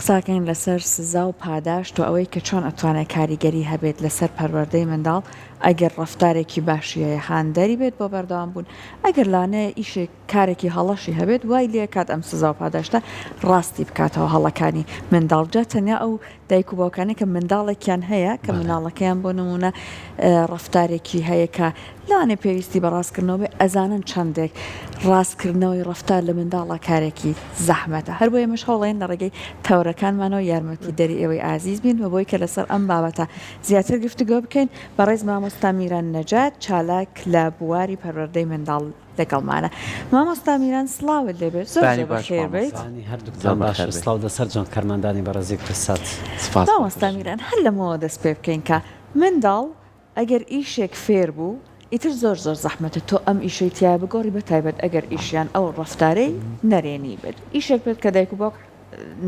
قساکەین لەسەر سزا و پاداشت و ئەوەی کە چۆن ئەتوانێت کاریگەری هەبێت لەسەر پەروەردەی منداڵ ئەگەر ڕەفتارێکی باشی هەیە هاندەری بێت بۆ بەردەوام بوون ئەگەر لانەیە ئیشێک کارێکی هەڵەشی هەبێت وای لێکات ئەم سزا و پاداشتە ڕاستی بکاتەوە هەڵەکانی منداڵ جا تەنیا ئەو دایک و باوکانەی کە منداڵێکیان هەیە کە منداڵەکەیان بۆ نمونە ڕەفتارێکی هەیە کە لەوانەیە پێویستی بە ڕاستکردنەوە بێ ئەزانن چەندێک ڕاستکردنەوەی ڕەفتار لە منداڵە کارێکی زەحمەتە هەر بۆیە ئێمەش هەوڵێن لە ڕێگەی تەوەرەکانمانەوە یارمەتی دەری ئێوەی ئازیز بین و بۆی کە لەسەر ئەم بابەتە زیاتر گفتوگۆ بکەین بەڕێز مامۆستا میران نەجات چالاک لە بواری پەروەردەی منداڵ لەگەڵمانە. مامۆستا میران سڵاوت لێبێت زۆر بەیانی زۆر باش بەخێر بێیت. مامۆستا. بەیانی هەردووکتان باش و سڵاو لە سەرجەم کارمەندانی بەڕێزی کوردسات. سپاس بۆ مامۆستا خۆش. میران هەر لەمەوە دەست پێ بکەین کە منداڵ ئەگەر ئیشێک فێر بوو ئیتر زۆر زۆر زەحمەتە تۆ ئەم ئیشەی تیا بگۆڕی بە تایبەت ئەگەر ئیشیان ئەو ڕەفتارەی نەرێنی بێت ئیشێک بێت کە دایک و باوک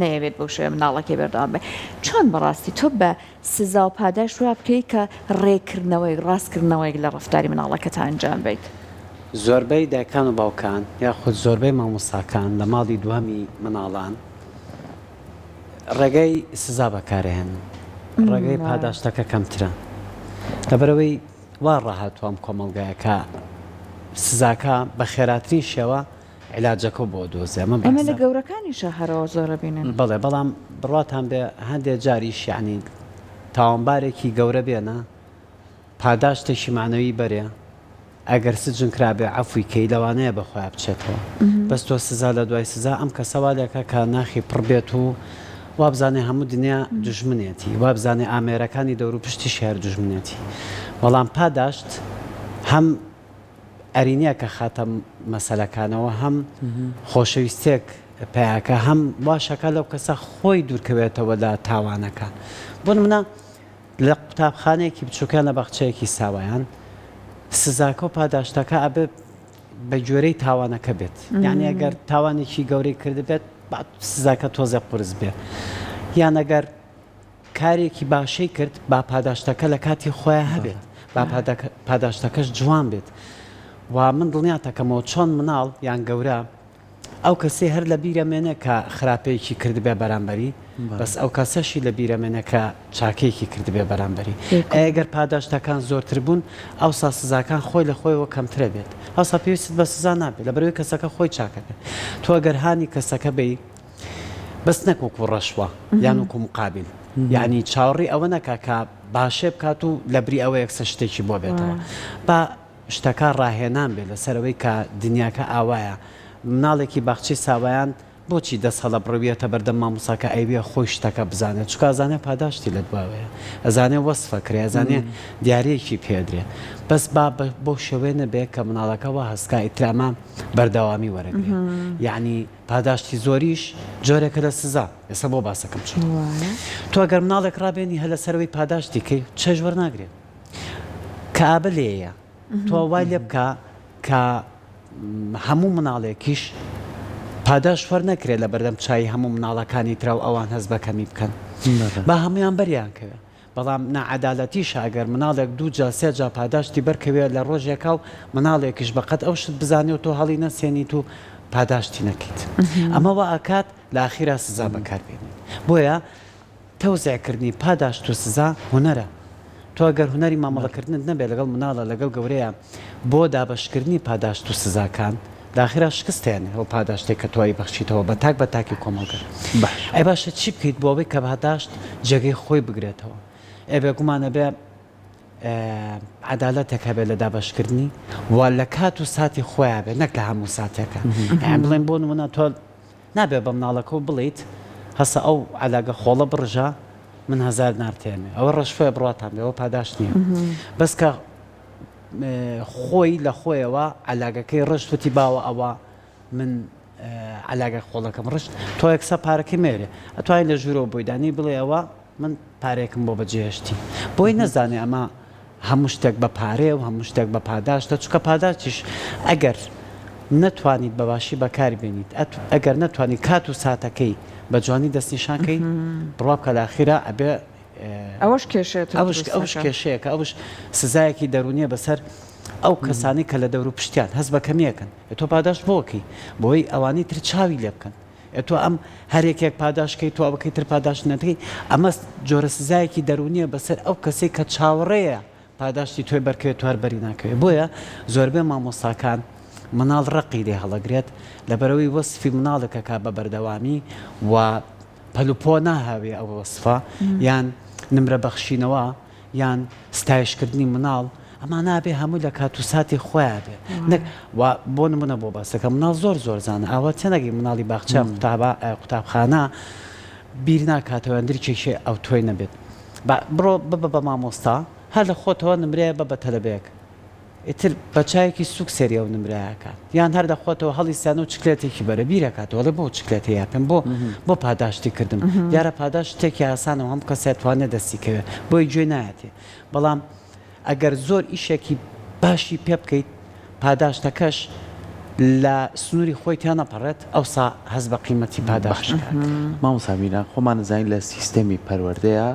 نەیەوێت بەو شێوەیە منداڵەکەی بەردەوام بێت چۆن بەڕاستی تۆ بە سزا و پاداشت وا بکەی کە ڕێککردنەوەیەک ڕاستکردنەوەیەک لە ڕەفتاری منداڵەکەتا ئەنجام بەیت؟ زۆربەی دایکان و باوکان یاخود زۆربەی مامۆستاکان لە ماڵی دووهەمی مناڵان ڕێگای سزا بەکارئەهێنن ڕێگەی پاداشتەکە کەمترە لەبەرئەوەی وا ڕاهاتووە ئەم کۆمەڵگایە کە سزاکە بە خێراترین شێوە عیلاجەکەو بۆ دۆزێ ئەمە ئەمە لە گەورەکانیشا هەرەوە زۆرە بینن. بەڵێ بەڵام بڕواتان بێ هەندێ جاریش یەعنی تاوانبارێکی گەورە بێنە پاداشتێکی مەعنەوی بەرێ ئەگەر سجن کرابێ عەفوی کەی لەوانەیە بە خۆیا بچێتەوە بەس تۆ سزا لە دوای سزا ئەم کەسە وا لێکا کە ناخی پڕ بێت و وابزانێ هەموو دنیا دوژمنێتی وابزانێ ئامێرەکانی دەوروپشتیشی هەر دوژمنێتی بەڵام پاداشت هەم ئەرینیەکە خاتە مەسەلەکانەوە هەم خۆشەویستێک پیاکە هەم واشەکە لەو کەسە خۆی دوورکەوێتەوە لە تاوانەکە بۆ نمونە لە قوتابخانەیەکی بچووکیان لە باخچەیەکی ساوایان سزاکە و پاداشتەکە ئەبێ بە گوێرەی تاوانەکە بێت یعنی ئەگەر تاوانێکی گەورەی کردبێت سزاکە تۆزێ قورس بێ یان ئەگەر کارێکی باشەی کرد با پاداشتەکە لە کاتی خۆیان هەبێت با پاداشتەکەش جوان بێت و من دڵنیاتەکەمەوە چۆن مناڵ یان گەورە ئەو کەسەی هەر لە بیرە مێنێ کە خراپەیەکی کردبێ بەرامبەری بەس ئەو کەسەشی لە بیرە مێنێ کە چاکەیەکی کردبێ بەرامبەری ئەی گەر پاداشتەکان زۆرتر بوون ئەوسا سزاکان خۆی لە خۆیەوە کەمترە بێت ئەوسا پێویستت بە سزا نابێت لەبەرئەوەی کەسەکە خۆی چاکە بێت تۆ ئەگەر هانی کەسەکە بەی بەس نەک وەکو ڕەشوە یان وەکو مقابل یعنی چاوەڕێی ئەوە نەکا کە باشێ بکات و لەبری ئەوە یەکسەر شتێکی بۆ بێتەوە با شتەکە ڕاهێنان بێت لەسەر ئەوەی کە دنیاکە ئاوایە، مناڵێکی باخچەی ساوایان بۆچی دەست هەڵەبڕیویەتە بەردەم مامۆستاکە ئەیوێ خۆی شتەکە بزانێت چونکە ئەزانێ پاداشتی لە دواوەیە ئەزانێ وەسفەکرێ ئەزانێ دیاریەکی پێدرێ بەس با بەو شێوەیە نەبێ کە مناڵەکە وا هەستکا ئیتر ئەمە بەردەوامی وەرەگرێ یەعنی پاداشتی زۆریش جۆرێکە لە سزا ئێستا بۆ باسەکەم چۆن تۆ ئەگەر مناڵێک ڕابێنی هەر لەسەرەوەی پاداشتی کەی چێژ وەرناگرێ کەئابە لێیە تۆ وای لێ بکە کە هەموو مناڵێکیش پاداشت وەرنەکرێت لە بەردەم چای هەموو مناڵەکانی ترا و ئەوان هەست بە کەمی بکەن با هەمویان بەریان کەوێ بەڵام ناعەدالەتیشە ئەگەر مناڵێک دوو جا سێ جا پاداشتی بەرکەوێ لە ڕۆژێکا و مناڵێکیش بەقەد ئەو شت بزانێ و تۆ هەڵی نەسێنیت و پاداشتی نەکەیت ئەمە وا ئەکات لە ئاخیرا سزا بەکار بێنیت بۆیە تەوزیع کردنی پاداشت و سزا هونەرە. تۆ ئەگەر هونەری مامەڵەکردنت نەبێت لەگەڵ مناڵە لەگەڵ گەورەیە بۆ دابەشکردنی پاداشت و سزاکان لە ئاخیرا شکست دێنێ ئەو پاداشتەی کە تۆ ئەیبەخشیتەوە بە تاک بە تاکی کۆمەڵگە. ئەی باشە چی بکەیت بۆ ئەوەی کە پاداشت جێگەی خۆی بگرێتەوە؟ ئێ بێگومان ئەبێ عەدالەتێک هەبێت لە دابەشکردنی و لە کات و ساتی خۆیا بێت نەک لە هەموو ساتێکا. یانی بڵێین بۆ نموونە تۆ نابێ بە مناڵەکەو بڵێیت هەسە ئەو عەلاگە خۆڵە بڕژە من هەزار نارتێنێ ئەوە ڕەشفەیە بڕواتان بێ ئەوە پاداشت نییە بەس کە خۆی لە خۆیەوە عەلاگەکەی ڕشت وتی باوە ئەوە من عەلاگە خۆڵەکەم ڕشت تۆ یەکسە پارەکەی مێرێ ئەتوانی لە ژوورەوە بۆی دانی بڵێ ئەوە من پارەیەکم بۆ بەجێهێشتی بۆی نەزانێ ئەمە هەموو شتێک بە پارەیە و هەموو شتێک بە پاداشتە، چونکە پاداشتیش ئەگەر نەتوانیت بە باشی بەکاری بێنیت، ئەگەر نەتوانی کات و ساتەکەی بە جوانی دەستنیشان کەی، بڕوا بکە لە ئاخیرا ئەبێ ئەوەش کێشەیە تۆ ئەوش دروست ئەوش ئەکا. کێشەیەکە، ئەوش سزایەکی دەروونیە بەسەر ئەو کەسانەی کە لە دەوروپشتیان هەست بە کەمی ئەکەن، ئێ تۆ پاداشت بۆ ئەکەی؟ بۆی ئەوانی تر چاوی لێ بکەن. ئێ تۆ ئەم هەر یەکێک پاداشت کەی تۆ ئەوەکەی تر پاداشت نەدەی ئەمە جۆرە سزایەکی دەروونیە بەسەر ئەو کەسەی کە چاوەڕێیە پاداشتی تۆی بەرکەوێت تۆ هەر بەری ناکەوێت بۆیە زۆربەی مامۆستاکان مناڵ ڕقی لێ هەڵەگرێت لەبەرئەوەی وەسفی مناڵێک ئەکا بە بەردەوامی و پەل و پۆ ناهاوێ ئەو وەسفە یان نمرە بەخشینەوە یان ستایش کردنی مناڵ ئەمانە ئەبێ هەمووی لە کات و ساتی خۆیا بێ نەک و بۆ نمونە بۆ باسەکە مناڵ زۆر زۆرزانە ئاوا تێنەگەی مناڵی باخچە قوتابا قوتابخانە بیر ناکاتەوە یان درکێکی ئەوتۆی نەبێت با بڕۆ ببە بە مامۆستا هەر لە خۆتەوە نمرەیە بە بە تەلەبەیەک ئیتر بە چاوێکی سوک سەیری ئەو نمرەیە ئەکات یان هەر لە خۆتەوە هەڵیسانە و چکلێتێکی بەرە بیر ئەکاتەوە ئەڵێ بۆ چکلێتە یا پێم بۆ بۆ پاداشتی کردم دیارە پاداشت شتێکی ئاسانە و هەموو کەسێ ئەتوانێ دەستی کەوێ بۆیە گوێی نایەتێ بەڵام ئەگەر زۆر ئیشێکی باشی پێ بکەیت پاداشتەکەش لە سنووری خۆی تێنەپەڕێت ئەوسا هەست بە قیمەتی پاداشت باشە مامۆستا میران خۆمان ئەزانین لە سیستەمی پەروەردەیا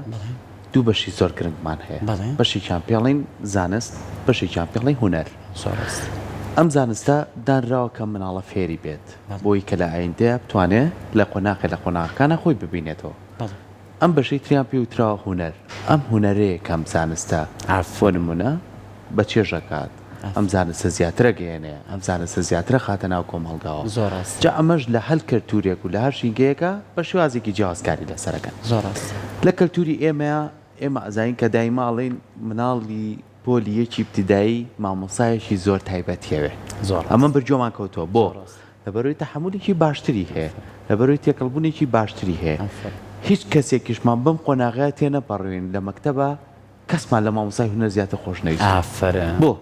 دوو بەشی زۆر گرنگمان هەیە بەشێکیان پێڵین زانست بەشێکیان پێڵین هونەر ئەم زانستە دانراوە کە مناڵە فێری بێت بۆی کە لە ئایندەیا بتوانێ لە قۆناغێ لە قۆناغەکانا خۆی ببینێتەوە ئەم بەشەی تریان پێ وتراوە هونەر، ئەم هونەرەیە کە ئەم زانستە بۆ نموونە بە چێژ ئەکات، ئەم زانستە زیاتر ئەگەیەنێ، ئەم زانستە زیاتر ئەخاتە ناو کۆمەڵگاوە. جا ئەمەش لە هەل کەلتوورێک و لە هەر ژینگەیەکا بە شێوازێکی جیاواز کاری لەسەر ئەکەن. لە کەلتووری ئێمەیا ئێمە ئەزانین کە دایمە ئەڵێین مناڵی پۆلی یەکی ئیبتیدایی مامۆستایەکی زۆر تایبەتی ئەوێ. ئەمە بەرگوێمان کەوتووە. بۆ؟ لەبەرئەوەی تەحەموولێکی باشتری هەیە، لەبەرئەوەی تێکەڵبوونێکی باشتری هەیە. هیچ کەسێکیشمان بەم قۆناغەیا تێنەپەڕیوین لە مەکتەبا کەسمان لە مامۆستای هونەر زیاتر خۆش نەویستووە. بۆ؟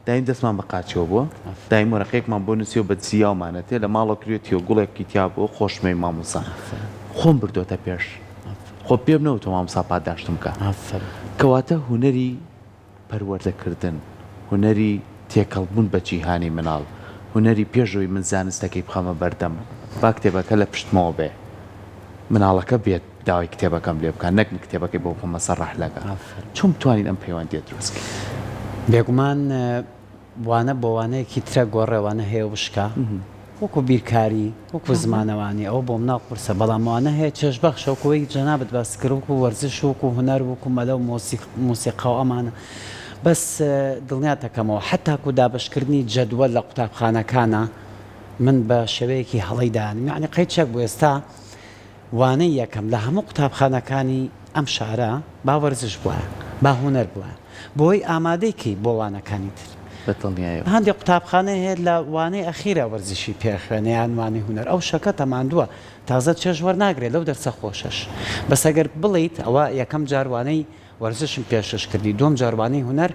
دایم دەستمان بە قاچیەوە بووە، دایم وەرەقەیەکمان بۆ نووسیوە بە دزی یاومانەتێ، لە ماڵەوە کردوویەتیەوە گوڵێکی تیا بووە، خۆشمەوی مامۆستا. خۆم بردۆتە پێش. خۆ پێم نەوتووە مامۆستا پاداشتم بکا. کەواتە هونەری پەروەردەکردن، هونەری تێکەڵبوون بە جیهانی مناڵ، هونەری پێش ئەوەی من زانستەکەی بخەمە بەردەم، با کتێبەکە لە پشتمەوە بێ، مناڵەکە بێت داوای کتێبەکەم لێ بکا، نەک من کتێبەکەی بۆ بخەمە سەر ڕەحلەکە. چۆن بتوانین ئەم پەیوەندییە دروست کەین؟ بێگومان وانە بۆ وانەیەکی ترە گۆڕێ وانە هەیە وشکە وەکو بیرکاری وەکو زمانەوانی ئەوە بۆ مناڵ قورسە بەڵام وانە هەیە چێژبەخشە وەکو ئەوەی جەنابت باست کرد وەکو وەرزش وەکو هونەر وەکو مەلە و مۆسیقا و ئەمانە بەس دڵنیاتەکەمەوە حەتاکو دابەشکردنی جەدوەل لە قوتابخانەکانا من بە شێوەیەکی هەڵەی دانم یەعنی قەیچەک بۆ ئێستا وانەی یەکەم لە هەموو قوتابخانەکانی ئەم شارە با وەرزش بوایە، با هونەر بوایە، بۆی ئامادەی کەی بۆ وانەکانی تر. بە دڵنیایەوە. هەندێک قوتابخانە هەیە لە وانەی ئەخیرا وەرزشی پێ ئەخوێنێ یان وانەی هونەر، ئەو شەکەتە ماندووە تازە چێژ وەرناگرێ لەو دەرسە خۆشەش. بەس ئەگەر بڵێیت ئەوە یەکەم جار وانەی وەرزشم پێشکەش کردی، دووەم جار وانەی هونەر،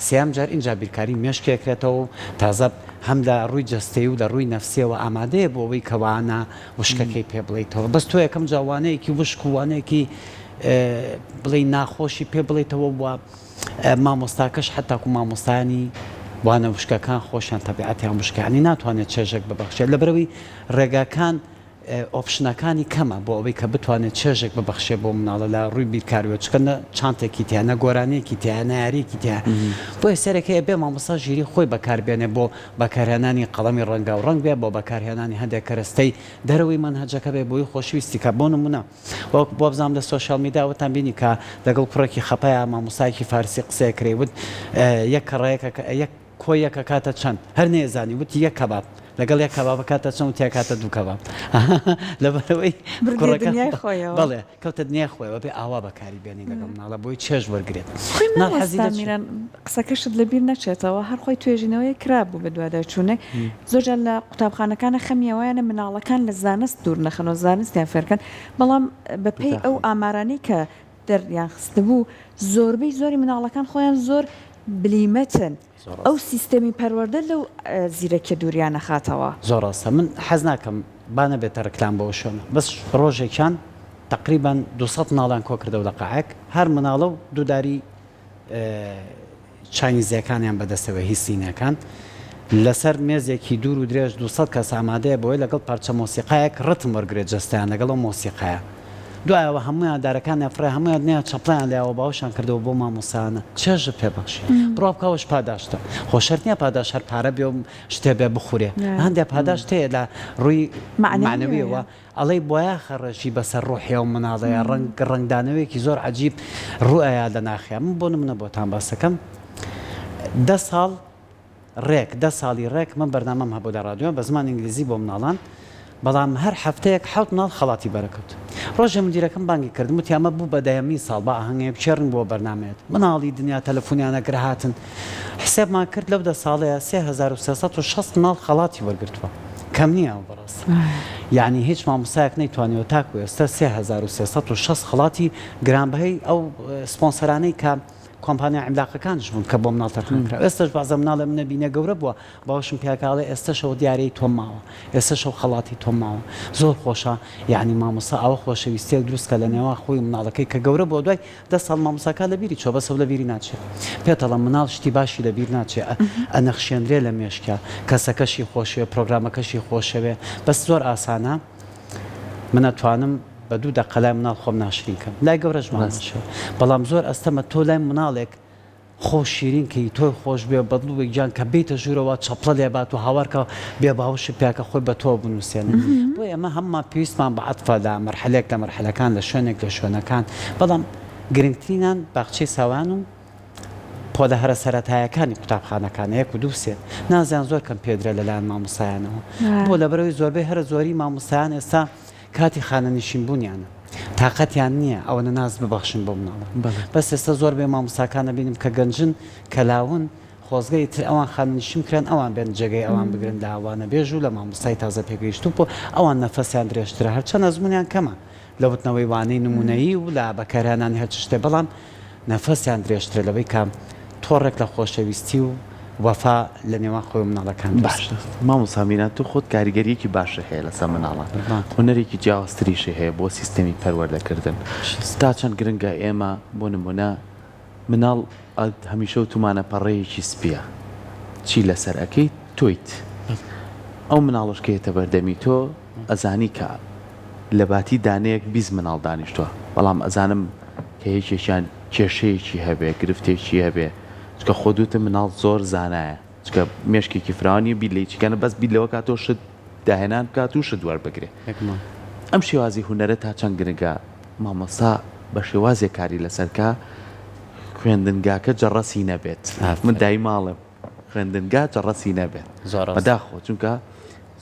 سێیەم جار ئینجا بیرکاری مێشکی ئەکرێتەوە و تازە هەم لە ڕووی جەستەیی و لە ڕووی نەفسیەوە ئامادەیە بۆ ئەوەی کە وانە وشکەکەی پێ بڵێیتەوە بەس تۆ یەکەم جار وانەیەکی وشک و وانەیەکی بڵێی ناخۆشی پێ بڵێیتەوە و مامۆستاکەش حەتاکو مامۆستایانی وانە وشکەکان خۆشیان تەبیعەتیان وشکە یانی ناتوانێت چێژێک ببەخشێت لەبەرئەوەی ڕێگاکان option ەکانی کەمە بۆ ئەوەی کە بتوانێت چێژێک ببەخشێ بۆ مناڵە لە ڕووی بیرکاریەوە چونکە نە chant ێکی تیا نە گۆرانیەکی تیا نە یاریەکی تیا بۆیە سەرەکەیە بێ مامۆستا ژیری خۆی بەکاربێنێ بۆ بەکارهێنانی قەڵەمی ڕەنگاو ڕەنگ بێ بۆ بەکارهێنانی هەندێک کەرەستەی دەرەوەی مەنهەجەکە بێ بۆی خۆشویستی کە بۆ نمونە وەک وابزانم لە social media ئەوەتان بینی کە لەگەڵ کوڕێکی خەپەیا مامۆستایەکی فارسی قسەیە کرێ وت یەک کەڕەیەکە یەک کۆی یەک ئەکاتە چەند؟ هەر نەیەزانی وتی یەک کەباب لەگەڵ یەک کەباب ئەکاتە چەند وتی ئەکاتە دوو کەباب لەبەرئەوەی بردیە کوڕەکە دنیای خۆیەوە. بەڵێ کەوتە دنیای خۆیەوە بێ ئاوا بەکاری بێنی لەگەڵ مناڵە بۆی چێژ وەرگرێت خۆی مناڵ حەزی مامۆستا لە چیە؟ میران قسەکەشت لەبیر نەچێتەوە هەر خۆی توێژینەوەیەک کرابوو بەدواداچوونێک زۆر جار لە قوتابخانەکانە خەمی ئەوەیانە مناڵەکان لە زانست دوور نەخەنەوە زانستیان فێرکەن بەڵام بەپێی ئەو بەداخەوە. ئامارانەی کە دەریان خستبوو زۆربەی زۆری مناڵەکان خۆیان زۆر بلیمەتن زۆر ئەو ڕاستە. سیستەمی پەروەردە لەو زیرەکیە دووریان ئەخاتەوە. زۆر ڕاستە من حەز ناکەم با نەبێتە ڕکلام بۆ ئەو شوێنە بەس ڕۆژێکیان تەقریبەن 200 مناڵیان کۆکردەوە لە قاعێک هەر مناڵە و دوو داری چاینیزیەکانیان بەدەستەوە هی سینەکان لەسەر مێزێکی دوور و درێژ 200 کەس ئامادەیە بۆی لەگەڵ پارچە مۆسیقایەک ڕتم وەرگرێت جەستەیان لەگەڵ ئەو مۆسیقایە. دوایەوە هەموویان دارەکانیان فڕێ هەموویان نیا چەپڵەیان لێیاوە باوەشیان کردەوە بۆ مامۆستایانە چێژت پێ بەخشی بڕوا بکە ئەوەش پاداشتە خۆ شەرت نیە پاداشت هەر پارە بێ و شتێ بێ بخورێ هەندێ پاداشت هەیە لە ڕووی مەعنەویەوە ئەڵێی بۆیاخە ڕێژی بەسەر ڕوحی ئەو مناڵەیا ڕەنگ ڕەنگدانەوەیەکی زۆر عەجیب ڕوو ئەیا لە ناخیا من بۆ نمونە بۆتان باسەکەم دە ساڵ ڕێک دە ساڵی ڕێک من بەرنامەم هەبوو لە ڕادیۆ بە زمانی ئینگلیزی بۆ مناڵان بەڵام هەر هەفتەیەک حەوت مناڵ خەڵاتی بەرەکەوت ڕۆژێ مدیرەکەم بانگی کردم وتی ئەمە بوو بە دەیەمین ساڵ با ئاهەنگێک بگێڕین بۆ بەرنامەیەت مناڵی دنیا تەلەفونیان ئەکرد هاتن حسێبمان کرد لەو دە ساڵەیا 3360 مناڵ خەڵاتی وەرگرتووە کەم نییە ئەو بەڕاست یعنی هیچ مامۆستایەک نەیتوانیوە تاکو ئێستا 3360 خەڵاتی گرانبەهای ئەو سپۆنسەرانەی کە کۆمپانیا عیملاقەکانش بوون کە بۆ مناڵ تەرخان کرا ئێستاش بەعزە مناڵێ منە بینە گەورە بووە باوەشم پیاکە ئەڵێ ئێستەش ئەو دیارەی تۆم ماوە ئێستەش ئەو خەڵاتی تۆم ماوە زۆر خۆشە یعنی مامۆستا ئاوە خۆشەویستیەک دروست کە لە نێوان خۆی و مناڵەکەی کە گەورە بووە دوای دە ساڵ مامۆستاکە لە بیری چوە بەس ئەو لە بیری ناچێ پێت ئەڵێم مناڵ شتی باشی لە بیر ناچێ ئەنەخشێنرێ لە مێشکیا کەسەکەشی خۆشەوێ پرۆگرامەکەشی خۆشەوێ بەس زۆر ئاسانە من ئەتوانم بە دوو دەقە لای مناڵ خۆم ناشرین کەم لای گەورەش مامەشەوە بەڵام زۆر ئەستەمە تۆ لای مناڵێک خۆ شیرین کەی تۆی خۆش بێ بەدڵ گیان کە بێیتە ژوورەوە چەپڵە لێبات و هاوار کە بێ باوەشت پیاکە خۆی بە تۆوە بنووسێنێ بۆیە ئێمە هەموومان پێویستمان بە عەتفە لە مەرحەلەیەک لە مەرحەلەکان لە شوێنێک لە شوێنەکان بەڵام گرنگترینان باخچەی ساوایان و پۆلە هەرە سەرەتایەکانی قوتابخانەکانە یەک و دوو سێ نازیان زۆر کەم پێدرێ لەلایەن مامۆستایانەوە بۆ لەبەرەوەی زۆربەی هەرە زۆری مامۆستایان ئێستا کاتی خانەنشین بوونیانە تاقەتیان نییە ئەوەنە ناز ببەخشن بۆ مناڵان بەس ئێستا زۆر بێ مامۆستاکان ئەبینم کە گەنجن کە لاون خۆزگە ئیتر ئەوان خانەنشین بکرێن ئەوان بێن جێگەی ئەوان بگرن لە وانەبێژ و لە مامۆستای تازە پێگەیشتوو بۆ ئەوان نەفەسیان درێژترە هەرچەند ئەزموونیان کەمە لە وتنەوەی وانەی نموونەیی و لە بەکارهێنانی هەرچ شتێ بەڵام نەفەسیان درێژترە لەوەی کە تۆڕێک لە خۆشەویستی و وەفا لە نێوان خۆی و مناڵەکان دروست باشە مامۆستا مینا تۆ خۆت کاریگەریەکی باشت هەیە لەسەر مناڵان هونەرێکی جیاوازتریشی هەیە بۆ سیستەمی پەروەردەکردن تا چەند گرنگە ئێمە بۆ نمونە مناڵ هەمیشە وتومانە پەڕەیەکی سپیە چی لەسەر ئەکەیت تۆیت ئەو مناڵەش کە یەتە بەردەمی تۆ ئەزانی کە لەباتی دانەیەک 20 مناڵ دانیشتوە بەڵام ئەزانم کە یەکێکیان کێشەیەکی هەبێ گرفتێکی هەبێ چونکە خۆت وتت مناڵ زۆر زانایە چونکە مێشکێکی فراوان نیە بیر لە هیچی کەنە بەس بیر لەوە کاتەوە شت داهێنان بکات و شت وەربگرێ ئەم شێوازی هونەرە تا چەند گرنگە مامۆستا بە شێوازێک کاری لەسەر کا خوێندنگاکە جەڕەسی نەبێت من دایماڵم خوێندنگا جەڕەسی نەبێت بەداخەوە چونکە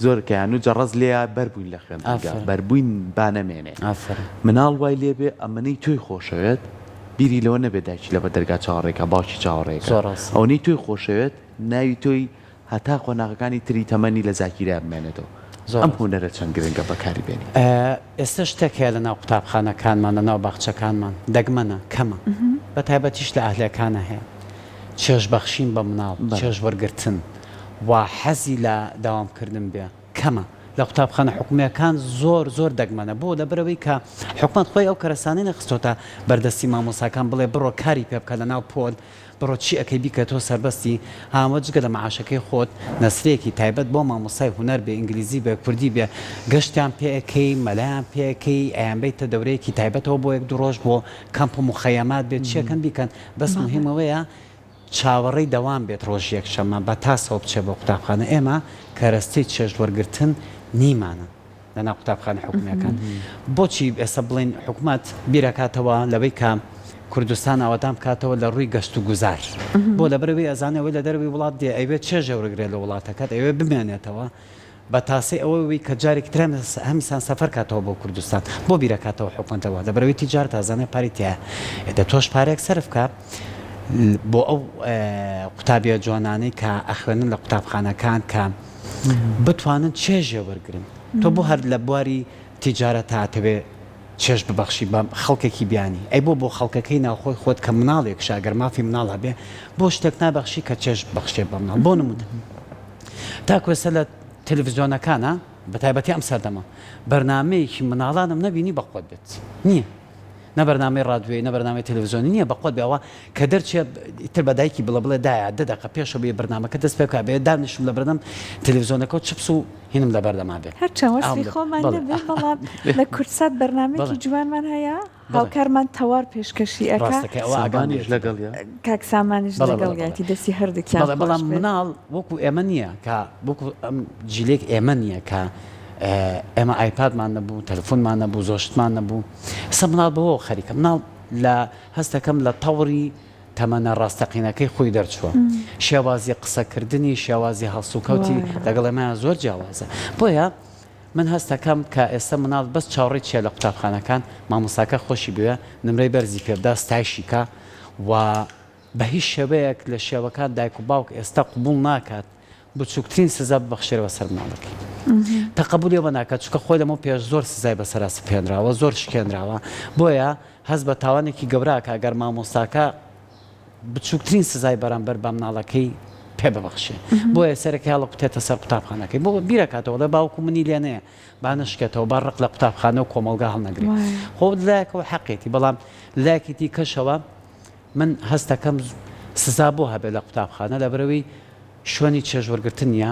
زۆر کەیان و جەڕەس لێیا بەربووین لە خوێندنگا بەربووین با نەمێنێ مناڵ وای لێبێ ئەمەنەی تۆی خۆشەوێت بیری لەوە نەبێت دایکی لەبەر دەرگا چاوەڕێکە باوکی چاوەڕێکە ئەوەنەی تۆی خۆشەوێت ناوی تۆی هەتا قۆناغەکانی تری تەمەنی لە زاکیرەیا بمێنێتەوە. ئەم هونەرە چەند گرنگە بەکاری بێنی؟ ئێستا شتێک هەیە لەناو قوتابخانەکانمان، لەناو باخچەکانمان دەگمەنە، کەمە، بە تایبەتیش لە ئەهلیەکانا هەیە، چێژبەخشین بە مناڵ، چێژ وەرگرتن و حەزی لە دەوامکردن بێ، کەمە. لە قوتابخانە حکومییەکان زۆر زۆر دەگمەنە. بۆ؟ لەبەرئەوەی کە حکومەت خۆی ئەو کەرەسانەی نەخستۆتە بەردەستی مامۆستاکان بڵێ بڕۆ کاری پێ بکە لەناو پۆل، بڕۆ چی ئەکەی بیکە تۆ سەربەستی، ها ئەوە جگە لە مەعاشەکەی خۆت نەسرەیەکی تایبەت بۆ مامۆستای هونەر بێ ئینگلیزی بێ کوردی بێ گەشتیان پێ ئەکەی مەلایان پێ ئەکەی ئەیانبەیتە دەورەیەکی تایبەتەوە بۆ یەک دوو ڕۆژ بۆ کەمپ و موخەیەمات بێ چی ئەکەن بیکەن بەس موهیم ئەوەیە چاوەڕێی دەوام بێت ڕۆژی یەکشەممە بە تاسەوە بچێ بۆ قوتابخانە ئێمە کەرەستەی چێژ وەرگرتن نیمانە. لەناو قوتابخانە حکومییەکان. بۆچی ئێستا بڵێین حکومەت بیرەکاتەوە لەوەی کە کوردستان ئاوەدان بکاتەوە لە ڕووی گەشت و گوزار؟ بۆ لەبەرئەوەی ئەزانێ ئەوەی لە دەرەوەی وڵات دێ ئەیوێ چێژێ وەرگرێ لە وڵاتەکەت ئەیوێ بمێنێتەوە بە تاسەی ئەوەی کە جارێکی تر هەمیسان سەفەر کاتەوە بۆ کوردستان. بۆ بیرەکاتەوە حکومەت لەوە؟ لەبەرئەوەی تیجارەت ئەزانێ پارەی تیایە. ئێ دە تۆش پارەیەک سەرف کە بۆ ئەو قوتابیە جوانانەی کە ئەخوێنن لە قوتابخانەکان کە بتوانن چێژێ وەرگرن. تۆ بۆ هەر لە بواری تیجارەتا ئەتەوێ چێژ ببەخشی بە خەڵکێکی بیانی؟ ئەی بۆ بۆ خەڵکەکەی ناوخۆی خۆت کە مناڵێکشە ئەگەر مافی مناڵ هەبێ بۆ شتێک نابەخشی کە چێژ ببەخشێ بە مناڵ؟ بۆ نموونە تاکو ئێستا لە تەلەفزیۆنەکانا بە تایبەتی ئەم سەردەمە بەرنامەیەکی مناڵانم نەبینی بەقوەت بێت نییە. نە بەرنامەی ڕادیۆیی نە بەرنامەی تەلەفزیۆنی نییە بەقوەت بێ ئەوە کە دەرچێ ئیتر بە دایکی بڵێ بڵێ دایە دە دەقە پێشەوە بێ بەرنامەکە دەست پێ بکا بێ دانیشم لە بەردەم تەلەفزیۆنەکە و چپس و هینم لە بەردەما بێ هەرچەند ئاوم وەسفی لە خۆمان بەڵێ نەبێ بەڵام لە کوردسات بەرنامەیەکی بەڵێ جوانمان هەیە بەڵێ هاوکارمان تەوار پێشکەشی ئەکا. ڕاستەکەی ئەوە ئاگام سامانیش لێیەتی. لەگەڵیا. کاک سامانیش بەڵێ بەڵێ بەڵێ لەگەڵیاتی دەستی هەردووکیان بەڵێ خۆش بەڵام بێت. مناڵ وەکو ئێمە نییە کە وەکو ئەم جیلێک ئێمە نییە کە ئێمە ئایپادمان نەبوو تەلەفۆنمان نەبوو زۆر شتمان نەبوو ئێستا مناڵ بەوەوە خەریکە مناڵ لە هەستەکەم لە تەوری تەمەنە ڕاستەقینەکەی خۆی دەرچووە شێوازی قسەکردنی شێوازی هەڵسوکەوتی لەگەڵ ئێمەیان زۆر جیاوازە بۆیە من هەستەکەم کە ئێستا مناڵ بەس چاوەڕێی چیە لە قوتابخانەکان مامۆستاکە خۆشی بوێ نمرەی بەرزی پێبدا ستایشی کا و بە هیچ شێوەیەک لە شێوەکان دایک و باوک ئێستا قبوڵ ناکات بچوکترین سزا ببەخشێرەوە سەر مناڵەکەی تەقەبولی ئەوە ناکات چونکە خۆی لەمەو پێش زۆر سزای بەسەرا سپێنراوە زۆر شکێنراوە بۆیە هەست بە تاوانێکی گەورە ئەکا گەر مامۆستاکە بچوکترین سزای بەرامبەر بە مناڵەکەی پێ ببەخشێ بۆیە سەرەکی هەڵەقوتێتە سەر قوتابخانەکەی بۆ بیرەکاتەوە ڵێ باوکو منی لێ نەیە با نەشکێتەوە با ڕق لە قوتابخانە و کۆمەڵگا هەڵنەگرێ خۆ لایەکەوە حەقێتی بەڵام لایەکی دیکەشەوە من هەستەکەم سزا بۆ هەبێ لە قوتابخانە لەبەرئەوەی شوێنی چێژ وەرگرتن نیە،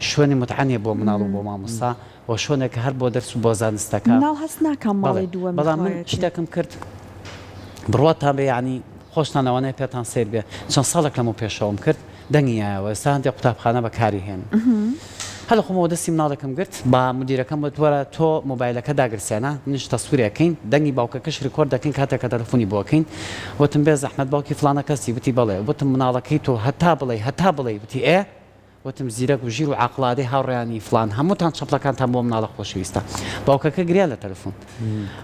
شوێنی متعە نیە بۆ مناڵ و بۆ مامۆستا و شوێنێکە هەر بۆ دەرس و بۆ زانستەکە. مناڵ هەست ناکا بەڵێ ماڵی دووەمی بەڵام من خۆیەتی. شتێکم کرد بڕواتان بێ یانی خۆشتان لەوانەیە پێتان سەیر بێ چەند ساڵێک لەمەو پێشەوەم کرد دەنگی یایەوە ئێستا هەندێک قوتابخانە بەکاری هێنن. هەر لە خۆمەوە دەستی مناڵێکم گرت بە مدیرەکەم وت وەرە تۆ مۆبایلەکە داگرسێنە منیش تەسویرێ ئەکەین دەنگی باوکەکەش record دەکەین کاتێک کە تەلەفۆنی بۆ ئەکەین وتم بێ زەحمەت باوکی فڵانە کەسی وتی بەڵێ وتم مناڵەکەی تۆ هەتا بڵێی هەتا بڵێی وتی ئێ وتم زیرەک و ژیر و عاقڵە ئەدەی هاوڕێیانی فڵان هەمووتان چەپڵەکانتان بۆ مناڵە خۆشەویستە باوکەکە گریا لە تەلەفۆن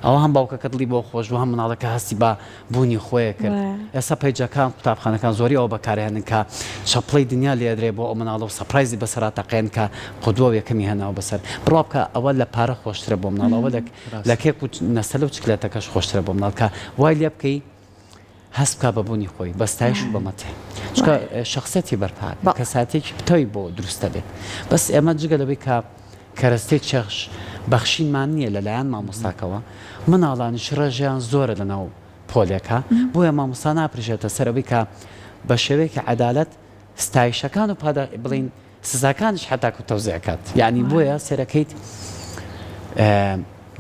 ئەوە هەم باوکەکە دڵی بۆ خۆش بوو هەم مناڵەکە هەستی بە بوونی خۆی کرد. ئێستا پەیجەکان قوتابخانەکان زۆری ئەوە بەکارهێنن کە چەپڵەی دنیا لێدرێ بۆ ئەو مناڵە و surprise ی بەسەرا تەقێن کە قودوە و یەکەمی هێناوە بەسەر. بڕوا بکە ئەوە لە پارە خۆشترە بۆ مناڵ ئەوە لە کێک و نەستەلە و چکلێتەکەش خۆشترە بۆ مناڵ کە وای لێ بکەی هەست بکا بە بوونی خۆی بە ستایش و بە مەتح چونکە شەخسیەتی بەرپا بێت کەساتێکی پتەوی بۆ دروست دەبێت بەس ئێمە جگە لەوەی کە کەرەستەی چێژ بەخشینمان نییە لەلایەن مامۆستاکەوە، مناڵانیش ڕێژەیان زۆرە لەناو پۆلێکا، بۆیە مامۆستا ناپرژێتە سەر ئەوەی کە بە شێوەیەکی عەدالەت ستایشەکان و پادا بڵێین سزاکانیش حەتاکو تەوزیع کات، یانی بۆیە سەیرەکەیت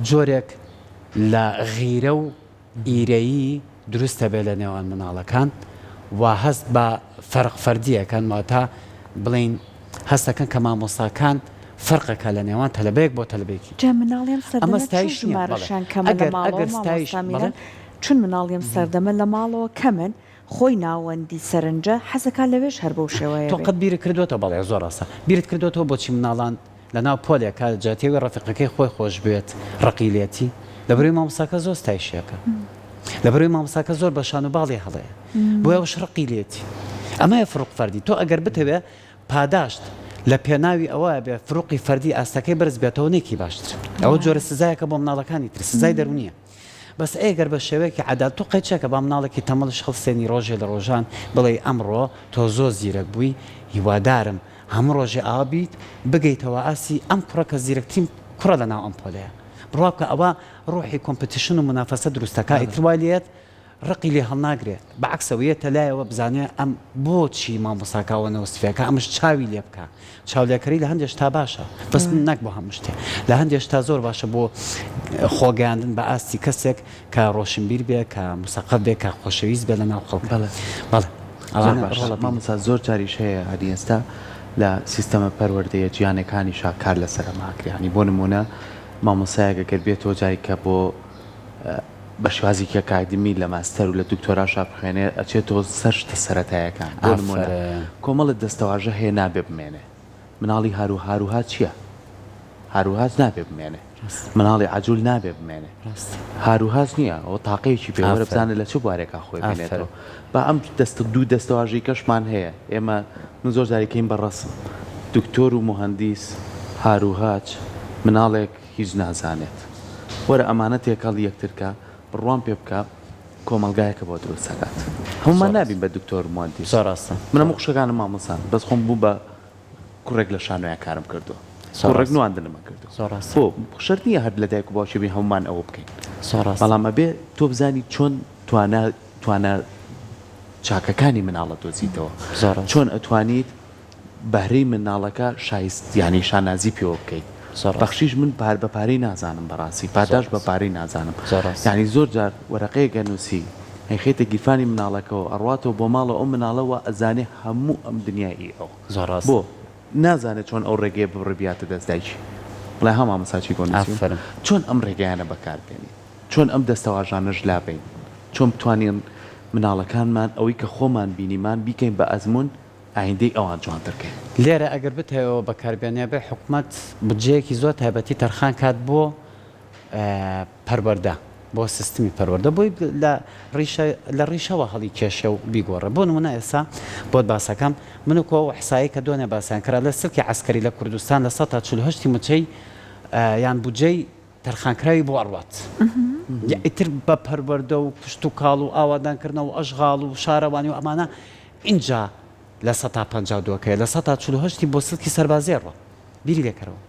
جۆرێک لە غیرە و ئیرەیی دروست دەبێت لە نێوان مناڵەکان و هەست بە فەرق فەردی ئەکەن واتە بڵێین هەست دەکەن کە مامۆستاکان فەرقەکە لە نێوان تەلەبەیەک بۆ تەلەبەیەکی جا مناڵی ئەم ئەمە سەردەمە چون ستایش نییە بەڵێ ژمارەشیان کەمە لە ئەگەر ماڵەوە ئەگەر ستایش مامۆستا بەڵێ میران چون مناڵی ئەم سەردەمە لە ماڵەوە کەمن خۆی ناوەندی سەرنجە حەزەکا لەوێش هەر بەو شێوەیە تۆ بێ. قەت بیرت کردۆتەوە بەڵێ زۆر ڕاستە بیرت کردۆتەوە بۆچی مناڵان لەناو پۆلێکا جیاتی ئەوەی ڕەفیقەکەی خۆی خۆش بوێت ڕقی لێتی لەبەرئەوەی مامۆستاکە زۆر ستایشی ئەکا لەبەرئەوەی مامۆستاکە زۆر بە شان و باڵی هەڵەیە بۆیە ئەوش ڕقی لێتی ئەمەیە فروق فەردی تۆ ئەگەر بتەوێ پاداشت لە پێناوی ئەوە بێ فروقی فەردی ئاستەکەی بەرز بێتەوە نێکی باشتر ئەوە جۆرە سزایەکە بۆ مناڵەکانی تر سزای دەرونیە بەس ئەگەر بە شێوەیەکی عەدال تۆ قەیچەکە با مناڵێکی تەمەڵیش هەڵسێنی ڕۆژێ لە ڕۆژان بڵێی ئەمڕۆ تۆ زۆر زیرەک بووی هیوادارم هەموو ڕۆژێ ئاوا بیت بگەیتەوە ئاستی ئەم کوڕە کە زیرەکترین کوڕە لەناو ئەم پۆلەیە بڕوا بکە ئەوە ڕۆحی competition و مونافەسە دروست دەکا ئیتر وای لێیەت ڕقی لێ هەڵناگرێ بە عەکسەوە یەتە لایەوە بزانێ ئەم بۆچی مامۆستاکە ئەوە نەوسفێکە ئەمش چاوی لێ بکا چاولێکەری لە هەندێ شتا باشە بەس نەک بۆ هەموو شتێ لە هەندێ شتا زۆر باشە بۆ خۆگەیاندن بە ئاستی کەسێک کە ڕۆشنبیر بێ کە موسەقەف بێ کە خۆشەویست بێ لە ناو خەڵک بەڵێ بەڵێ زۆر ئەوانە باشە ڕۆڵە بینن. مامۆستا زۆر جاریش هەیە هەنی ئێستا لە سیستەمە پەروەردەیە جیهانەکانیشا کار لەسەر ئەمە ئەکرێ یانی بۆ نموونە مامۆستایەک ئەگەر بێتەوە جاری کە بۆ بە شێوازێکی ئەکادیمی لە ماستەر و لە دکتۆراشا بخوێنێ ئەچێتەوە سەر شتە سەرەتایەکان بۆ نموونە ئافەرم. کۆمەڵێ دەستەواژە هەیە نابێ بمێنێ مناڵی هارو هاروها چیە؟ هاروهاج نابێ بمێنێ مناڵی عەجول نابێ بمێنێ هاروهاج نییە ئەوە تاقەیەکی پێ وەرە بزانە لە چ بوارێکا خۆی بینێتەوە با ئەم دەستە دوو دەستەواژەی کەشمان هەیە ئێمە من زۆر جاری کەین بە ڕەسم دکتۆر و موهەندیس هاروهاج مناڵێک هیچ نازانێت وەرە ئەمانە تێکەڵ یەکتر کە بڕوام پێ بکە کۆمەڵگایەکە بۆ دروست ئەکات هەموومان نابین بە دکتۆر و موهەندیس زۆر ڕاستە من هەموو خوشکەکانم مامۆستان بەس خۆم بوو بە کوڕێک لە شانۆیا کارم کردووە. زۆر ڕێک نواندنم ئەکرد زۆر ڕاستە. بۆ شەرت نییە هەر لە دایک و باوکی بین هەموومان ئەوە بکەین زۆر ڕاستە. بەڵام ئەبێ تۆ بزانی چۆن توانا توانا چاکەکانی مناڵە دۆزیتەوە زۆر ڕاستە. چۆن ئەتوانیت بەهرەی مناڵەکە شایست یانی شانازی پێوە بکەیت زۆر ڕاستە. بەخشیش من پار بە پارەی نازانم بەڕاستی زۆر پاداشت بە ڕاستە. پارەی نازانم زۆر ڕاستە. یانی زۆر جار وەرەقەیەک ئەنوسی ئەیخەیتە گیرفانی مناڵەکەوە ئەڕواتەوە بۆ ماڵەوە ئەو مناڵە وا ئەزانێ هەموو ئەم دنیا ئی ئەوە زۆر ڕاستە. بۆ نازانێ چۆن ئەو ڕێگەیە ببڕێ بیاتە دەست دایکی بڵێ ها مامۆستا چی بۆ نوسیوم ئافەرم. چۆن ئەم ڕێگایانە بەکار بێنین چۆن ئەم دەستەواژانەش لابەین چۆن بتوانین مناڵەکانمان ئەوەی کە خۆمان بینیمان بیکەین بە ئەزموون ئایندەی ئەوان جوانتر کەین. لێرە ئەگەر بتەوێ ئەوە بەکار بێنێ ئەبێ حکومەت بودجەیەکی زۆر تایبەتی تەرخان کات بۆ پەروەردە بۆ سیستمی پەروەردە بۆی لە ڕیشە لە ڕیشەوە هەڵی کێشێ و بیگۆڕێ بۆ نمونە ئێستا بۆت باسەکەم من و کۆ ئەو ئیحسایەی کە دۆنێ باسیان کرا لە سلکی عەسکەری لە کوردستان لە سەتا 48 ی موچەی یان بودجەی تەرخانکراوی بۆ ئەڕوات ئیتر بە پەروەردە و کشتوکاڵ و ئاوادانکردنەوە و ئەشغاڵ و شارەوانی و ئەمانە ئینجا لە سەتا 52 کەیە لە سەتا 48 ی بۆ سلکی سەربازی ئەڕوا بیری لێکەرەوە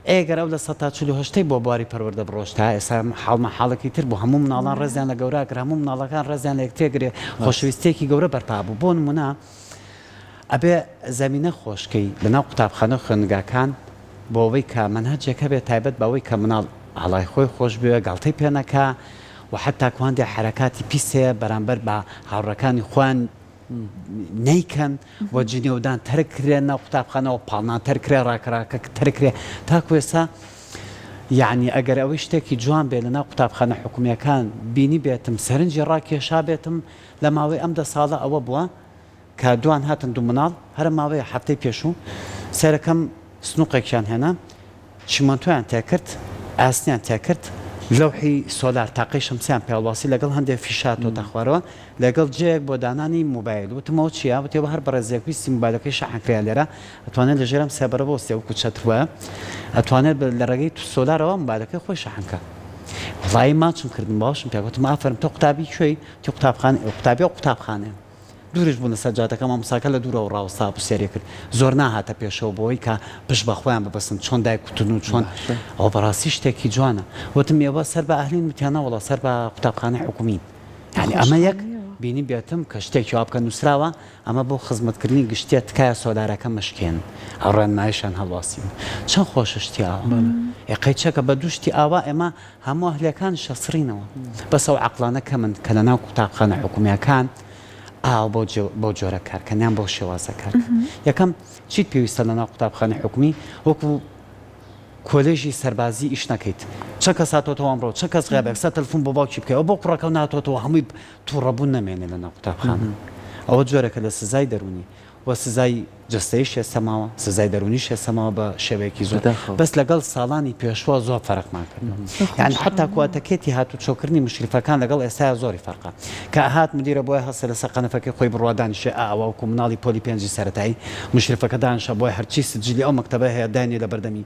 ئەی گەر ئەو لە سەتا 48 ی بۆ بواری پەروەردە بڕۆشتایە ئێستا حاڵمان حاڵێکی تر بوو هەموو مناڵان ڕێزیان لە گەورە ئەگرت هەموو مناڵەکان ڕێزیان لە یەکتری ئەگرێ خۆشەویستیەکی گەورە بەرپا بوو بۆ نمونە ئەبێ زەمینە خۆشکەی لەناو قوتابخانە و خوێندنگاکان بۆ ئەوەی کە مەنهەجێک هەبێ تایبەت بە ئەوەی کە مناڵ ئاڵای خۆی خۆش بوێ گاڵتەی پێ نەکا و حەتاکو هەندێ حەرەکاتی پیس هەیە بەرامبەر بە هاوڕێکانی خۆیان نەیکەن و جنێودان تەرک کرێن ناو قوتابخانە و پاڵنان تەرک کرێ ڕاکەڕاکە تەرک کرێ تاکو ئێستا یەعنی ئەگەر ئەوەی شتێکی جوان بێ لەناو قوتابخانە حکومییەکان بینیبێتم سەرنجی ڕاکێشابێتم لە ماوەی ئەم دە ساڵە ئەوە بووە کە دوان هاتن دوو مناڵ هەرە ماوەیە هەفتەی پێشوو سەیرەکەم سنوقێکیان هێنا چیمەنتۆیان تێکرد ئاسنیان تێکرد لەوحی سۆلار تاقەی شەمسیان پێڵواسی لەگەڵ هەندێ فیشە هاتۆتە خوارەوە لەگەڵ جێیەک بۆ دانانی موبایل وتم ئەوە چیە وتی ئەوە هەر بەڕێزێک ویستی موبایلەکەی شەحن کرایە لێرە ئەتوانێت لە ژێر ئەم سێبەرە بوەستێ وەکو چەتر وایە ئەتوانێت لە ڕێگەی سۆلارەوە موبایلەکەی خۆی شەحن کا وەڵایی ماچم کردم باوەشم پێ وتم ئافەرم تۆ قوتابی کوێی وتی قوتابخانە قوتابی ئەو قوتابخانەیە دووریش بوون لەسەر جادەکە مامۆستاکە لە دوورەوە ڕاوەستابوو سەیری کرد زۆر ناهاتە پێشەوە بۆوەی کە پشت بە خۆیان ببەستن چۆن دایک وتن و چۆن ئەوە بەڕاستی شتێکی جوانە وتم ئێوە سەر بە ئەهلین وتیان نەوەڵا سەر بە قوتابخانەی حکومین یانی ئەمە یەک بینی بێتم کە شتێکی وا بکە نووسراوە ئەمە بۆ خزمەتکردنی گشتیە تکایە سۆلارەکە مەشکێن ئەو ڕێنمایشان هەڵواسین چەند خۆشە شتی ئاوا ئێ قەیچەکە بە دوو شتی ئاوا ئێمە هەموو ئەهلیەکانیش ئەسڕینەوە بەس ئەو عەقڵانە کەمن کە لەناو قوتابخانە حکومیەکان ئاوا بەو جۆرە کارکەن یان بەو شێوازە کارکەن یەکەم چیت پێویستە لەناو قوتابخانەی حکومی وەکو کۆلێژی سەربازی ئیش نەکەیت چەند کەس هاتۆتەوە ئەمڕۆ چەند کەس غیابە یەکسەر تەلفون بۆ باوکی بکەی ئەوە بۆ کوڕەکەو ناتۆتەوە هەمووی توڕەبوون نەمێنێ لەناو قوتابخانە ئەوە جۆرێکە لە سزای دەروونی وە سزای جەستەیش ئێستا ماوە سزای دەروونیش ئێستا ماوە بە شێوەیەکی زۆر بەداخەوە. بەس لەگەڵ ساڵانی پێشوە زۆر فەرقمان کردوە یانی حەتا کواتەکێتی هاتوچۆکردنی مشریفەکان لەگەڵ ئێستایا زۆری فەرقە کە ئەهات مدیرە بۆیە هەستێ لەسەر قەنەفەکەی خۆی بڕوا دانیشێ ئا ئەوە وەکو مناڵی پۆلی پێنجی سەرەتایی مشریفەکە دانیشە بۆیە هەرچی سجلی ئەو مەکتەبە هەیە داینێ لەبەردەمی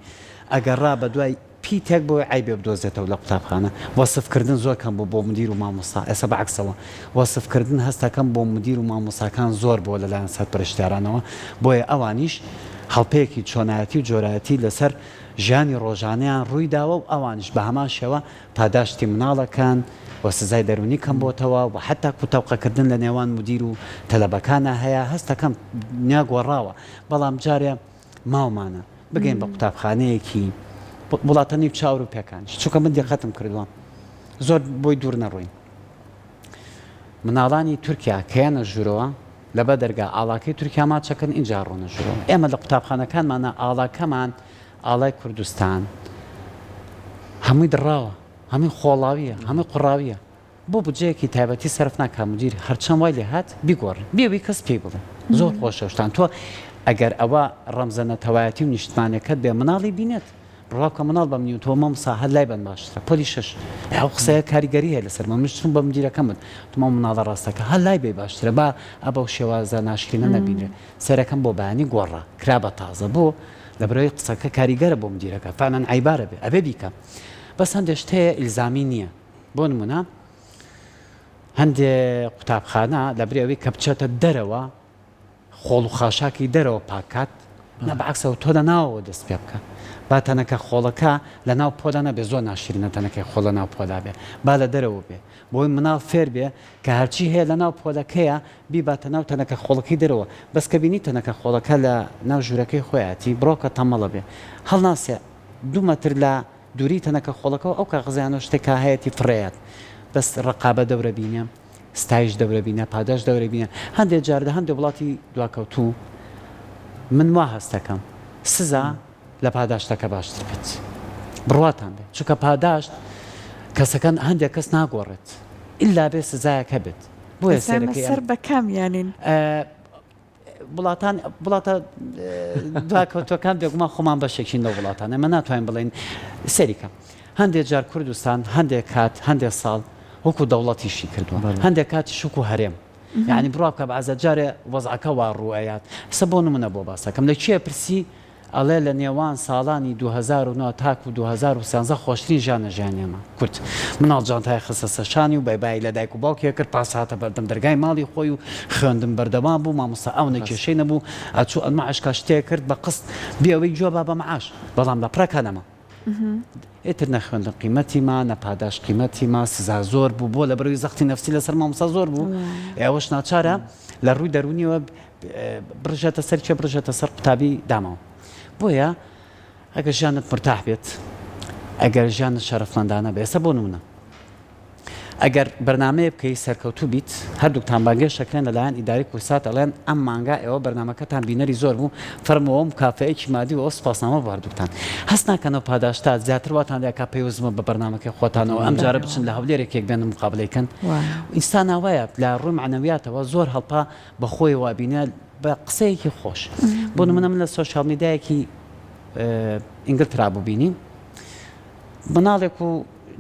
ئەگەڕا بەدوای پیتێک بۆی عەیبێ بدۆزێتەوە لە قوتابخانە وەسف کردن زۆر کەم بوو بۆ مدیر و مامۆستا ئێستا بە عەکسەوە وەسف کردن هەستەکەم بۆ مدیر و مامۆستاکان زۆر بووە لەلایەن سەرپەرشتیارانەوە بۆیە ئەوانیش هەڵپەیەکی چۆنایەتی و جۆرایەتی لەسەر ژیانی ڕۆژانەیان ڕووی داوە و ئەوانیش بە هەمان شێوە پاداشتی مناڵەکان و سزای دەروونی کەم بۆتەوە و حەتا کو تەوقەکردن لە نێوان مدیر و تەلەبەکانا هەیە هەستەکەم دنیا گۆڕاوە بەڵام جارێ ماومانە بگەین بە قوتابخانەیەکی وڵاتە نیوچە ئەوروپیەکانیش چونکە من دیقەتم کردووە زۆر بۆی دوور نەڕۆین مناڵانی تورکیا کەیانە ژوورەوە لەبە دەرگا ئاڵاکەی تورکیا ماچەکەن ئینجا ڕۆنە ژوورەوە ئێمە لە قوتابخانەکانمانە ئاڵاکەمان ئاڵای کوردستان هەمووی دڕاوە هەمووی خۆڵاویە هەمووی قوڕاویە بۆ بودجەیەکی تایبەتی سەرف ناکا مدیر هەرچەند وای لێهات بیگۆڕێ بێ وی کەس پێی بڵێ زۆر خۆشە شتان تۆ ئەگەر ئەوە ڕەمزە نەتەوایەتی و نیشتمانەکەت بێ مناڵی بینێت بڕوا بکە مناڵ بە منی و تۆ مامۆستا هەر لای بەن باشترە پۆلی شەش ئەو قسەیە کاریگەری هەیە لەسەر من منیش چووم بە مدیرەکەم وت وتم ئەو مناڵە ڕاستەکە هەر لای بەی باشترە با ئە بەو شێوازە ناشرینە نەبینرێ سەیرەکەم بۆ بەیانی گۆڕا کرا بە تازە بۆ لەبەرئەوەی قسەکە کاریگەرە بۆ مدیرەکە فعلا عەیبارە بێ ئەبێ بیکا بەس هەندێ شت هەیە ئیلزامی نییە بۆ نمونە هەندێ قوتابخانە لەبری ئەوەی کە بچێتە دەرەوە خۆڵ و خاشاکی دەرەوە پاک کات. نا بەعەکسەوە تۆ لە ناوەوە دەست پێ بکە با تەنەکە خۆڵەکە لە ناو پۆلا نەبێ زۆر ناشرینە تەنەکەی خۆڵ لە ناو پۆلا بێ با لە دەرەوە بێ بۆی مناڵ فێر بێ کە هەرچی هەیە لە ناو پۆلەکەیە بیباتە ناو تەنەکە خۆڵەکەی دەرەوە بەس کە بینی تەنەکە خۆڵەکە لە ناو ژوورەکەی خۆیەتی بڕۆکە تەمەڵە بێ هەڵناسێ دوو مەتر لە دووری تەنەکە خۆڵەکەوە ئەو کاغەزەیانەوە شتێک کە هەیەتی فڕێیات بەس ڕقابە دەورە بینێ ستایش دەورە بینە پاداشت دەورە بینە هەندێک جار لە هەندێک وڵاتی دواکەوتوو من وا هەستەکەم سزا لە پاداشتەکە باشتر بێت بڕواتان بێت چونکە پاداشت کەسەکەن هەندێک کەس ناگۆڕێت ئللا بێ سزایەک هەبێت بۆیە سەرەکەی سەر بە کام یانین وڵاتان وڵاتە دواکەوتوەکان بێگومان خۆمان بەشێکین لەو وڵاتان ئێمە ناتوانین بڵێین سەریکە هەندێک جار کوردستان هەندێک کات هەندێک ساڵ وەکو دەوڵەتیشی کردووە هەندێک کاتیش وەکو هەرێم یعنی بڕوا بکە بەعزە جارێ وەزعەکە وا ڕوئەیات سە بۆ نمونە بۆ باسەکەم لە کێ پرسی ئەڵێ لە نێوان ساڵانی 2009 تاکو 2013 خۆشترین ژیانە ژیانی ئێمە کورد مناڵ جانتای خستە سەر شانی و بای بای لە دایک و باوکی ئەکرد پاس هاتە بەردەم دەرگای ماڵی خۆی و خوێندن بەردەوام بوو مامۆستا ئەونە کێشەی نەبوو ئەچوو ئەلمعاش کا شتێ کرد بە قست بێ ئەوەی گوێ با بە معاش بەڵام لە پڕەکا نەما ئیتر نە خوێندن قیمەتی ما نە پاداش قیمەتی ما سزا زۆر بوو بۆ لەبەرەوەی زەختی نەفسی لەسەر مامۆستا زۆر بوو ئەوەش ناچارە لە ڕووی دەروونیەوە بڕژێتە سەر کێ بڕژێتە سەر قوتابی داماو بۆیە ئەگەر ژیانت مورتاح بێت، ئەگەر ژیانت شەرەفمەندانە بێت، ئێستا بۆ نمونە ئەگەر بەرنامەیە بکەی سەرکەوتوو بیت، هەردووکتان بانگێشت دەکرێن لەلایەن ئیداری کوردسات ئەڵێن ئەم مانگا ئێوە بەرنامەکەتان بینەری زۆر بوو، فەرموو ئەوە مکافەیەکی مادی و ئەوە سوپاسنامە بۆ هەردووکتان. هەست ناکەن ئەو پاداشتە زیاتر واتان لێ ئەکا پەیوەست بن بە بەرنامەکەی خۆتانەوە ئەمجارە بچن لە هەولێر یەکێک بێنن مقابلەی کەن؟ ئینسان ئاوایە لە ڕووی مەعنەویاتەوە زۆر هەڵپە بە خۆیەوە ئەبینێ بە قسەیەکی خۆش. بۆ نمونە من لە سۆشیال میدیایەکی ئینگلترا بوو بینیم مناڵێک و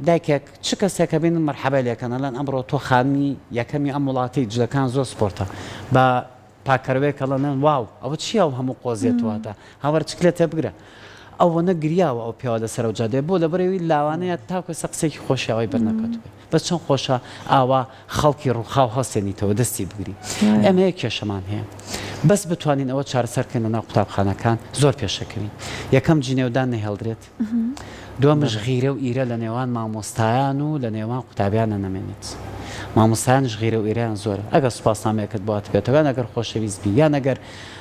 دایکێک چ کەسێک کە بینن مەرحەبای لێکەن ئەڵێن ئەمڕۆ تۆ خانمی یەکەمی ئەم وڵاتەی جلەکان زۆر سپۆرتە بە پاکەرەوەیەک ئەڵێن واو ئەوە چییە ئەو هەموو قۆزیە تۆ هەتە هاوار چکلێ تێبگرە ئەوەنە گریاوە ئەو پیاوە لەسەر ئەو جادەیە بۆ لەبەرەوەی لاوانەیە تاکو ئێستا قسەیەکی خۆشی ئاوای بەرنەکەوتبێ بەس چەند خۆشە ئاوا خەڵکی ڕووخاو هەڵسێنیتەوە دەستی بگری ئێمە یەک کێشەمان هەیە بەس بتوانین ئەوە چارەسەر بکەین لەناو قوتابخانەکان زۆر پێشەکەوین یەکەم جنێودان نەهێڵدرێت دووەمش غیرە و ئیرە لە نێوان مامۆستایان و لە نێوان قوتابیانە نەمێنێت مامۆستایانش غیرە و ئیرەیان زۆرە ئەگەر سوپاسنامەیەکت بۆ هاتبێتەوە یان ئەگەر خۆشەویست بی یان ئەگەر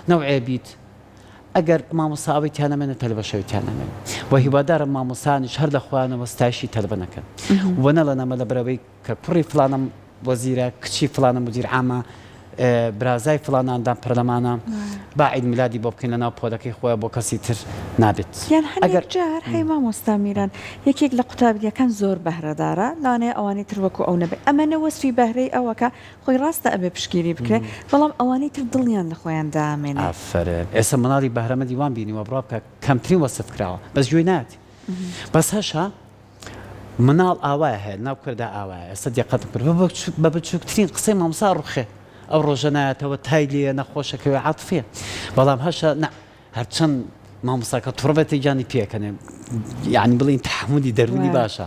نەوعێ بیت ئەگەر مامۆستا ئەوەی تیا نەمێنێت تەلبەش ئەوی تیا نامێنێت و هیوادارم مامۆستایانیش هەر لە خۆیانەوە ستایشی تەلبە نەکەن و نەڵێن ئەمە لەبەرئەوەی کە کوڕی فڵانە وەزیرە کچی فڵانە مدیر عامە برازای فڵانە ئەندام پەرلەمانە با عید میلادی بۆ بکەین لەناو پۆلەکەی خۆیان بۆ کەسی تر نابێت. یان هەندێک جار هەی مامۆستا میران یەکێک لە قوتابییەکان زۆر بەهرەدارە لەوانەیە ئەوانی تر وەکو ئەو نەبێت ئەمە نە وەسفی بەهرەی ئەوەکە خۆی ڕاستە ئەبێ پشتگیری بکرێ بەڵام ئەوانی تر دڵیان لە خۆیان دامێنێ. ئافەرێن ئێستا مناڵی بەهرەمەندی وام بینیوە بڕوا بکە کەمترین وەسف کراوە بەس گوێی نایەتی بەس هەشە مناڵ ئاوایە هەیە ناو کوردا ئاوایە ئێستا دیقەتم کرد بە بچووکترین قسەی مامۆستا ڕوخێ ئەو ڕۆژە نایەتەوە تای لێیە نەخۆشەکەوێ عاتفیە بەڵام هەشە نا هەرچەند مامۆستاکە توڕە بێت گیانی پێکەنێ یعنی بڵین تحملی دەروونی باشە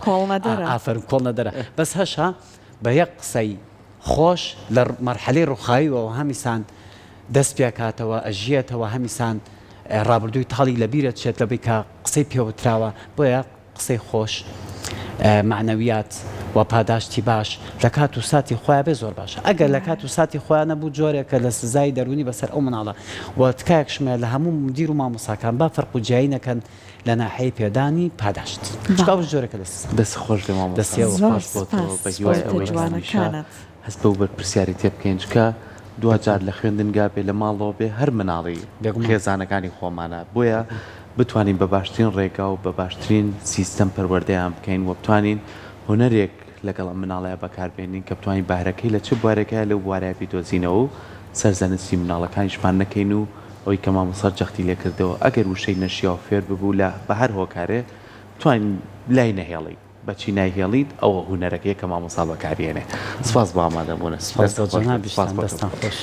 ئافەرم کۆڵنەدەرە بەس هەشە بە یەک قسەی خۆش لە مەرحەلەی ڕوخاویەوە هەمیسان دەست پێکاتەوە ئەژیەتەوە هەمیسان ڕابردووی تاڵی لەبیرە چێت لەبەی کە قسەی پێوتراوە بۆیە قسەی خۆش، مەعنەویات و پاداشتی باش لە کات و ساتی خۆیا بێ زۆر باشە ئەگەر لە کات و ساتی خۆیا نەبوو جۆرێکە لە سزای دەروونی بەسەر ئەو مناڵە و تکایەکشم هەیە لە هەموو مدیر و مامۆستاکان با فەرق و جیایی نەکەن لە ناحیەی پێدانی پاداشت چونکە ئەوش جۆرێکە لە سزا. دەست خۆش بێ مامۆستا. دەستی زۆر سوپاس بۆ تۆ سوپاس بە هیوای بۆ ئەوەی هەمیشە جوانەکانت. هەست بەو بەرپرسیارێتیە بکەین چونکە دواجار لە خوێندنگا بێ لە ماڵەوە بێ هەر مناڵی بێگومان. خێزانەکانی خۆمانە بۆیە بتوانین بە باشترین ڕێگا و بە باشترین سیستەم پەروەردەیان بکەین و بتوانین هونەرێک لەگەڵ ئەم مناڵەیا بەکار بێنین کە بتوانین بەهرەکەی لە چ بوارێکایە لەو بوارەیا بیدۆزینەوە و سەرزەنستی مناڵەکانیشمان نەکەین و ئەوەی کە مامۆستا جەختی لێ کردەوە ئەگەر وشەی نەشیاو فێر ببوو لە بە هەر هۆکارێ بتوانین لای نەهێڵین بە چی نایهێڵیت ئەوە هونەرەکەیە کە مامۆستا بەکاری ئەنێ سپاس بۆ ئامادەبوونت سپاس دەست بۆ خۆش بێت سپاس جەنابیشتان بۆ تۆ. دەستان خۆش.